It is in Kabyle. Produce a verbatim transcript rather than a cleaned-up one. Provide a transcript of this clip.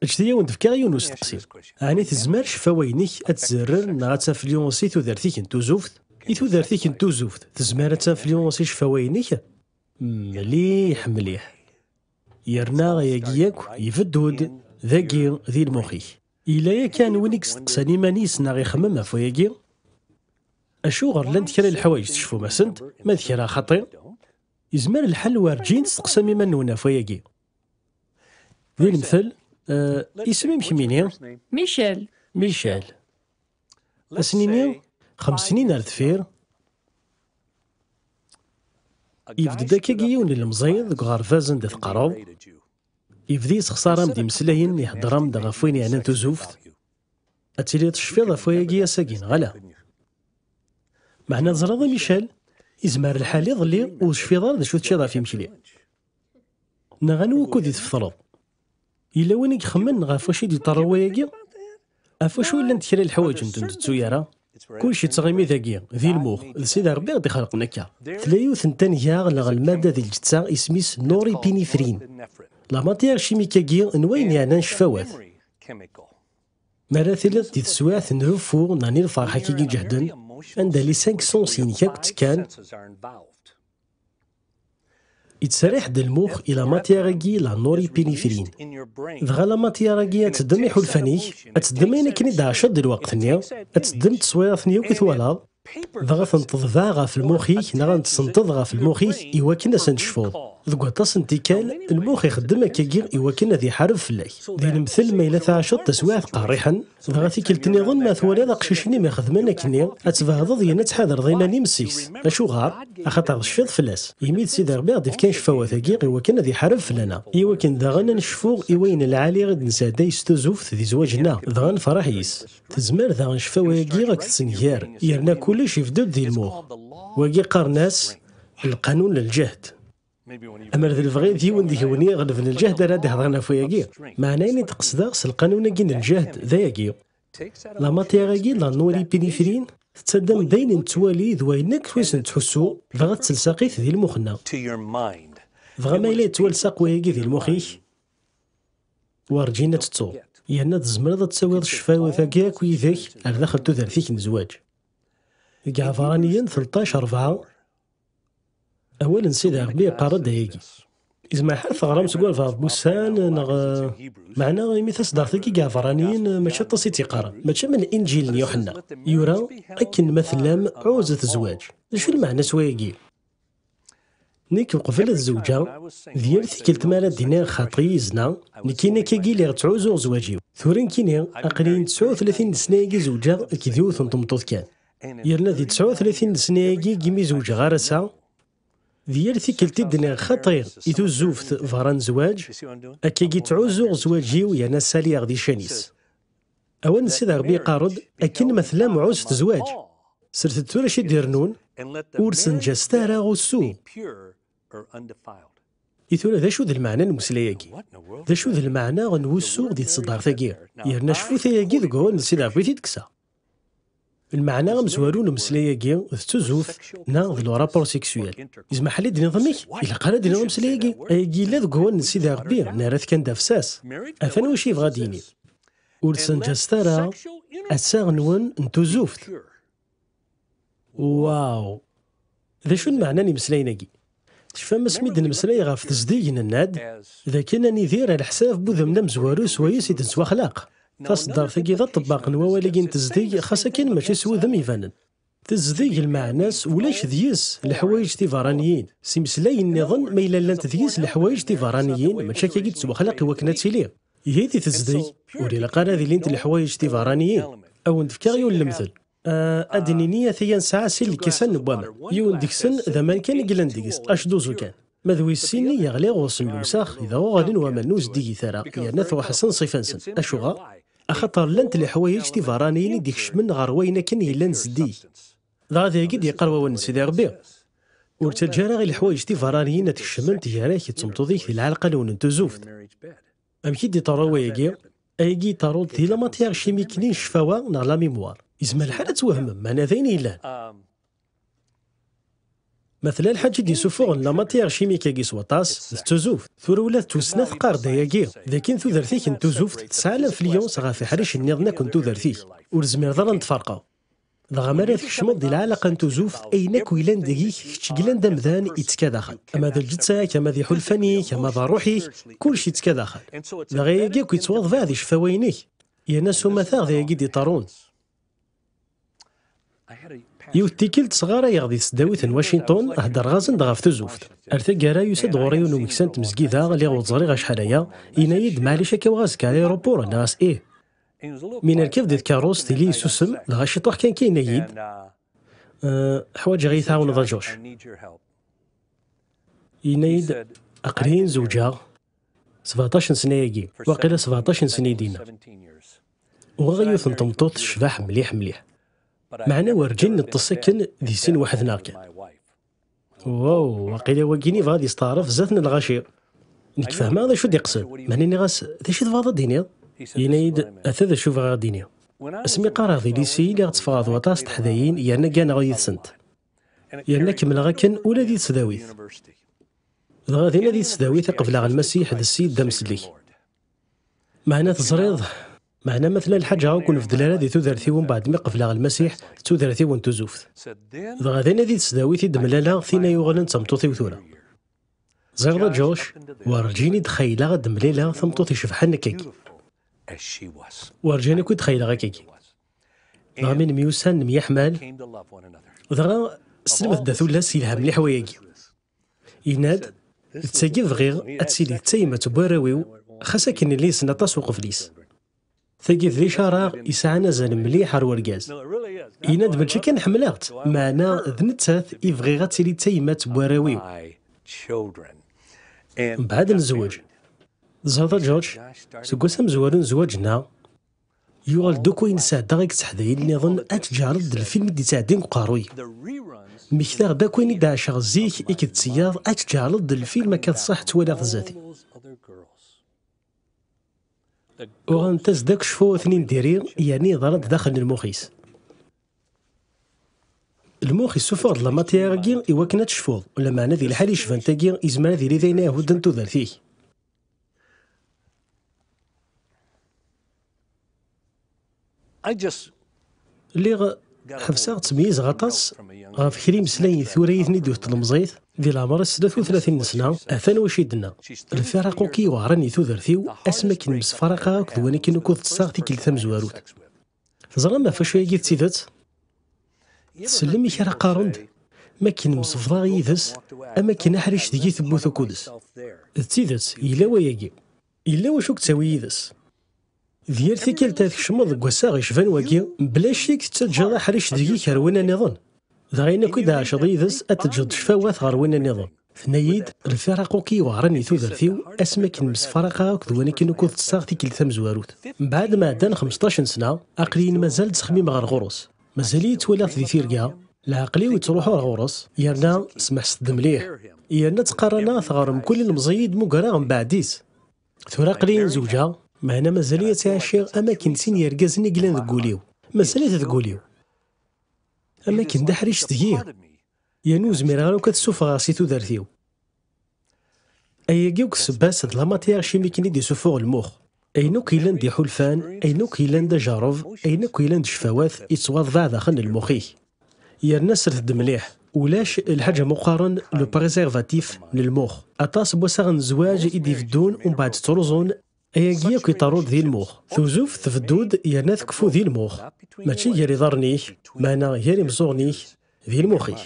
Ǧǧet-iyi ad wen-d-fkeɣ yiwen usteqsi. Ɛni tezmer ccfawa-inek ad tzerrer neɣ ad tinfluensi tudert-ik n tuzuft? I tudert-ik n tuzuft, tezmer ad tinfluensi ccfawa-inek? Mliḥ, mliḥ. Yerna ayagi yakk ibeddu-d dagi di lmux-ik. Yella yakan win i yesteqsan iman-is neɣ ixemmem ɣef wayagi? Acuɣer llant kra n leḥwayeǧ tecfum-asent, ma d kra xaṭi? Yezmer lḥal werǧin testeqsam iman-nwen ɣef wayagi. Di lemtel, eh, isem-im kemmini? Michel. Michel. Ad s-nini, xems snin ar deffir, yebded akkagi yiwen n lemẓi deg uɣerbaz anda teqqareḍ. Yebda yessexṣar-am-d imeslayen, ihedder-am-d ɣef wayen yeɛnan tuzuft. Ad tiliḍ tecfiḍ ɣef wayagi ass-agi, neɣ ala? Meɛna teẓriḍ a Michel, izmer lḥal iḍelli ur tecfiḍ ara d acu teččiḍ ɣef imekli. Neɣ anwa ukud i tfeṭreḍ? Yella win i ixemmen ɣef wacu i d-yeṭṭerru wayagi? Ɣef wacu i llant kra n leḥwayeǧ ur ten-tettu ara? Kullec yettɣimi dagi, di lmux, d Sidi Ṛebbi i ɣ-d-ixelqen akka. Tella yiwet n tanga neɣ lmadda di lǧetta, isem-is norépinéphrine. La matière chimique-agi n wayen yeɛnan ccfawat. Mi ara tiliḍ di teswiɛt n reffu neɣ n lferḥ akkagi iǧehden, anda les cinq sens-inek akk ttekkan, yettserriḥ-d lmux i la matière-agi, la norépinéphrine. Dɣa la matière-agi ad teddem iḥulfan-ik, ad teddem ayen akken i d-tɛaceḍ di lweqt-nni, ad teddem tteswirat-nni akk i twalaḍ, dɣa ad ten-teḍbeɛ ɣef lmux-ik neɣ ad ten-tessenṭeḍ ɣef lmux-ik i wakken ad sen-tecfuḍ. Deg waṭas n tikkal, lmux ixeddem akkagi i wakken ad iḥareb fell-ak. Di lemtel, ma yella tɛaceḍ taswiɛt qerriḥen, dɣa tikkelt nniḍen ma twaliḍ aqcic-nni mi xedmen akkenni, ad tbeɛdeḍ yerna ad tḥadreḍ iman-im seg-s. Acuɣer? Axaṭer tecfiḍ fell-as. Imi d Sidi Ṛebbi i ɣ-d-ifkan ccfawat-agi i wakken ad iḥareb fell-aneɣ, i wakken daɣen ad necfu i wayen lɛali i d-nesɛedday s tuzuft di zzwaǧ-nneɣ, dɣa nefreḥ yis. Tezmer daɣen ccfawa-agi ad k-tessenger, yerna kullec ibeddu-d di lmux. Wagi qqaren-as lqanun n lǧehd. Amer d lebɣi d yiwen deg-wen i iɣelben lǧehd ara d-ihedṛen ɣef wayagi. Meɛna ayen i d-qesdeɣ s lqanun-agi n lǧehd d ayagi. La matière-agi, la norépinéphrine, tettaddam d ayen nettwali d wayen akk s nettḥussu, dɣa tettlsaq-it di lmux-nneɣ. Dɣa ma yella yettwalsaq wayagi di lmux-ik, werǧin ad tettuḍ. Yerna tzemreḍ ad tawiḍ ccfawat-agi akk yid-k ar daxel tudert-ik n zzwaǧ. Deg Iɛebṛaniyen tleṭṭac rebɛa, awal n Sidi Ṛebbi yeqqar-d ayagi. Izmer ḥal teɣram seg walbeɛḍ n wussan, neɣ, eh, meɛna imi taseddart-agi n Iɛebṛaniyen, eh, mačči aṭas i tt-yeqqaren. Mačči am Linǧil n Yuḥenna. Yura, akken ma tellam, ɛuzet zzwaǧ. D acu lmeɛna-s wayagi? Nekk, uqbel ad zewǧeɣ, d yal tikkelt mi ara d-iniɣ xaṭi yezna, nekkini akkagi lliɣ ttɛuzuɣ zzwaǧ-iw. Tura nekkini, aql-iyi tesɛa u tlatin n ssna-agi zewǧeɣ akked yiwet n tmeṭṭut kan. Yerna di tesɛa u tlatin n ssna-agi imi zewǧeɣ ar ass-a, d yal tikkelt i d-nniɣ xaṭi i tuzzuft berra n zzwaǧ, akkagi ttɛuzuɣ zzwaǧ-iw yerna ssaliɣ di ccan-is. Awal n Sidi Ṛebbi yeqqar-d, akken ma tellam ɛuzet zzwaǧ. Slet-d tura acu i d-irennun, ur ssenǧaset ara ussu. I tura, d acu d lmeɛna n umeslay-agi? D acu d lmeɛna n wussu di tseddart-agi? Yerna cfut ayagi deg wawal n Sidi Ṛebbi i t-id-kkseɣ. Lmeɛna amezwaru n umeslay-agi d tuzuft neɣ d le rapport sexuel. Izmer ḥal i d-tiniḍ amek? Ilaq ara d-tiniḍ ameslay-agi. Ayagi yella deg wawal n Sidi Ṛebbi, nerra-t kan d afessas. Atan wacu yebɣa ad d-yini. Ur ssenǧaset ara assaɣ-nwen n tuzuft. Waw! D acu n meɛna n yimeslayen-agi? Tecfam asmi d-nemmeslay ɣef tezdeg, nenna-d d akken ad nidir ar leḥsab n wudem amezwaru swayes i d-nettwaxlaq. Taseddart-agi d aṭebbaq n wawal-agi n tezdeg, xas akken mačči s wudem ibanen. Tezdeg, lmeɛna-s ulac deg-s leḥwayeǧ tiberraniyin. S imeslayen nniḍen, ma yella llant deg-s leḥwayeǧ tiberraniyin, mačči akkagi i d-tettwaxlaq i wakken ad tili. Ihi di tezdeg, ur ilaq ara ad ilint leḥwayeǧ tiberraniyin. Ad wen-d-fkeɣ yiwen n lemtel. Ah, ad d-nini ataya nesɛa sin lkisan n waman. Yiwen deg-sen d aman kan i yellan deg-s, H deux O kan. Ma d wis sin-nni yeɣli ɣur-sen lewsex, idɣa uɣalen waman ur zeddigit ara, yerna truḥ-asen ṣṣifa-nsen. Acuɣer? Axaṭer llant leḥwayeǧ tiberraniyin i d-ikecmen ɣer wayen akken yellan zeddig. Dɣa dagi d-yeqqar wawal n Sidi Ṛebbi. Ur ttaǧǧa ara i leḥwayeǧ tiberraniyin ad kecment gar-ak d tmeṭṭut-ik di lɛelqal-nwen n tuzuft. Amek i d-iṭerru wayagi? Ayagi iṭerru-d di la matière chimique-nni n ccfawa neɣ la mémoire. Izmer lḥal ad twehmem, meɛna d ayen yellan. Ma tella lḥaǧa i d-yessuffuɣen la matière chimique-agi s waṭas, d tuzuft. Tura ula d tussna teqqar-d ayagi, d akken tudert-ik n tuzuft tesɛa l'influence ɣef iḥricen nniḍen akk n tudert-ik. Ur tezmireḍ ara ad ten-tferqeḍ. Dɣa mi ara tkecmeḍ di lɛalaqa n tuzuft, ayen akk yellan deg-k kečč yellan d amdan yettekka daxel. Ama d lǧetta-k, ama d iḥulfan-ik, ama d ṛṛuḥ-ik, kullec yettekka daxel. Dɣa ayagi akk yettwaḍbeɛ di ccfawa-inek. Yerna s umata d ayagi d-iṭerrun. Yiwet tikkelt sɣarayeɣ di tesdawit n Washington, heddreɣ-asen-d ɣef tuzuft. Ar taggara yusa-d ɣur-i yiwen umeksa n tmezgida, lliɣ ur ẓriɣ acḥal aya, yenna-yi-d: "Maɛlic, akka uɣ azekka ar aeroport?" Nniɣ-as: "Ih." Mi nerkeb di tkeṛṛust, yili yessusem, dɣa ciṭuḥ kan kan yenna-yi-d: "Eh, ḥwaǧeɣ iyi-tɛawneḍ a Josh." Yenna-yi-d: "Aql-iyi zewǧeɣ, sebɛeṭṭac n sna-agi, waqila sebɛeṭṭac n sna i d-yenna. Uɣeɣ yiwet n tmeṭṭut tecbeḥ mliḥ mliḥ. Meɛna werǧin neṭṭes akken di sin weḥd-neɣ kan." Wow, waqila wagini yebɣa ad yesteɛref zdat n lɣaci. Nekk fehmeɣ d acu d-iqsed, meɛna nniɣ-as: "D acu tebɣiḍ ad d-tiniḍ?" Yenna-yi-d: "Ata d acu bɣiɣ ad d-iniɣ. Asmi qqareɣ di lisi, lliɣ tteffɣeɣ d waṭas n teḥdayin, yerna gganeɣ yid-sent. Yerna kemmleɣ akken ula di tesdawit. Dɣa dinna di tesdawit i qebleɣ Lmasiḥ d Ssid d amsellek." Meɛna teẓriḍ, meɛna ma tella lḥaǧa ur ken-beddel ara di tudert-iw mbeɛd mi qebleɣ Lmasiḥ, d tudert-iw n tuzuft. Dɣa dinna di tesdawit i d-mlaleɣ tin ay uɣalen d tameṭṭut-iw tura. Ẓriɣ a Josh, werǧin i d-xayleɣ ad d-mlileɣ tameṭṭut icebḥen akkagi. Werǧin akk i d-xayleɣ akkagi. Dɣa mi nemyussan, nemyeḥmal, dɣa sselmed-d a tullas yelha mliḥ wayagi. Yenna-d: "D tagi bɣiɣ ad tili d tayemmat n warraw-iw, xas akken nella yessen aṭas uqbel-is. Tagi d licara yesɛan azal mliḥ ar urgaz." Yenna-d: "Mačči kan ḥemmleɣ-tt, meɛna d nettat i bɣiɣ ad tili d tayemmat n warraw-iw." Mbeɛd nezweǧ. Teẓriḍ a George, seg wass amezwaru n zzwaǧ-nneɣ, yuɣal-d akk ayen sɛeddaɣ akked teḥdayin nniḍen, ad tǧeɛleḍ d lfilm i d-ittɛeddin deg uqerruy. Mmektaɣ-d akk ayen i d-ɛaceɣ zik i k-d-teyyaḍ, ad tǧeɛleḍ d lfilm akka d ṣṣeḥ ttwaliɣ zdat-i. Uɣent-as-d akk ccfawat-nni n diri, yerna yeḍra-d daxel n lmux-is. Lmux issufeɣ-d la matière-agi i wakken ad tecfuḍ, lameɛna di lḥal yecban tagi, yezmer ad yili d ayen ihudden tudert-ik. Lliɣ ḥebseɣ ttmeyyizeɣ aṭas ɣef kra imeslayen i tura i ten-id-tlemẓit di leɛmer-is tlata u tlatin n sna, atan wacu i d-tenna: "Lfiraq akk i iweɛren i tudert-iw, asmi akken msefraqeɣ akked win akken ukud ṭṭseɣ tikkelt tamezwarut." Teẓram ɣef wacu ayagi d tidet? Tsellem i kra qqaren-d: "Ma akken msefḍaɣ yid-s, am akken aḥric deg-i tewwet ukud-s." D tidet, yella wayagi. Yella wacu i yettawi yid-s. Di yal tikkelt ad tkecmeḍ deg wassaɣ icban wagi, mebla ccek tettaǧǧaḍ aḥric deg-k ar winna nniḍen. Dɣa ayen akk i d-tɛaceḍ yid-s, ad teǧǧeḍ ccfawat ɣer winna nniḍen. Tenna-yi-d: "Lfiraq akk i iweɛren i tudert-iw, asmi akken msefraqeɣ akked win akken ukud ṭṭseɣ tikkelt tamezwarut." Mbeɛd ma ɛeddan xmesṭac n sna, aql-iyi mazal ttxemmimeɣ ar ɣur-s. Mazal-iyi ttwaliɣ-t di tirga, leɛqel-iw yettruḥu ar ɣur-s, yerna, smeḥset-d mliḥ, yerna ttqaraneɣ-t ɣer mkul ilemẓi i d-mmugreɣ mbeɛd-is. Tura aql-iyi zewǧeɣ, meɛna mazal-iyi ttɛiciɣ am akken sin yergazen i yellan deg wul-iw. Mazal-it deg wul-iw. Am akken d aḥric deg-i. Yerna ur zmireɣ ara akk ad t-ssufɣeɣ si tudert-iw. Ayagi akk ssebba-s d la matière chimique-nni d-isufuɣ lmux. Ayen akk yellan d iḥulfan, ayen akk yellan d ajerreb, ayen akk yellan d ccfawat, yettwaḍbeɛ daxel n lmux-ik. Yerna sret-d mliḥ, ulac lḥaǧa meqqaren le préservatif n lmux. Aṭas n wassaɣen n zzwaǧ i d-ibeddun umbeɛd ttruẓun, ayagi akk iṭerru-d di lmux. Tuzuft tbeddu-d yerna tekfu di lmux. Mačči gar iḍarren-ik, meɛna gar imeẓẓuɣen-ik, di lmux-ik.